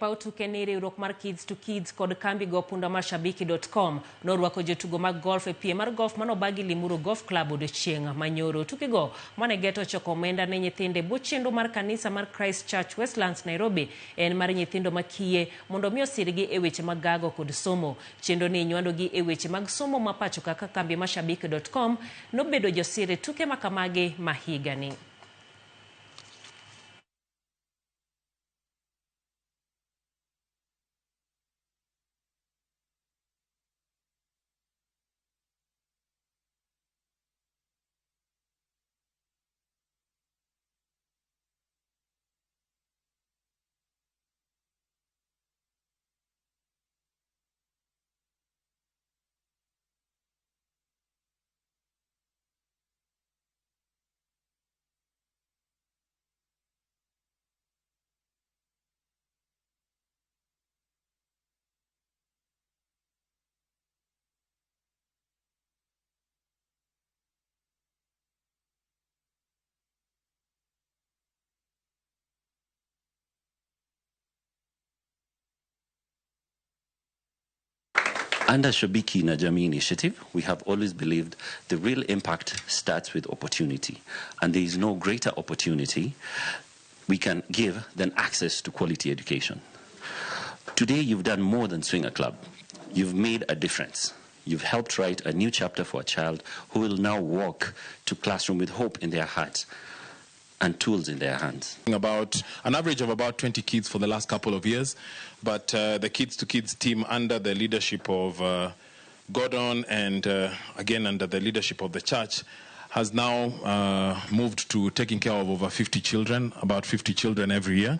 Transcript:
Paw tuke ni riwruok mar Kids to Kids kod kambi go punda mar Shabiki.com norwako jotugo mag golf e piem mar golf manobagi Limuru Golf Club odiochieng' manyoro. Tukego mane geto choko omenda ne nyithindo e bwo chenro mar kanisa mar Christ Church Westlands Nairobi en mar nyithindo makiye mondo mi osirgi e weche mag gago kod somo. Chenro ni nywando gi e weche mag somo ma pacho kaka kambi mar Shabiki.com nobedo josir e tuke makamagi ma higani. Under Shabiki na Jamii initiative, we have always believed the real impact starts with opportunity. And there is no greater opportunity we can give than access to quality education. Today, you've done more than swing a club. You've made a difference. You've helped write a new chapter for a child who will now walk to classroom with hope in their heart and tools in their hands. About an average of about 20 kids for the last couple of years, but the Kids to Kids team under the leadership of Gordon and again under the leadership of the church has now moved to taking care of over 50 children, about 50 children every year.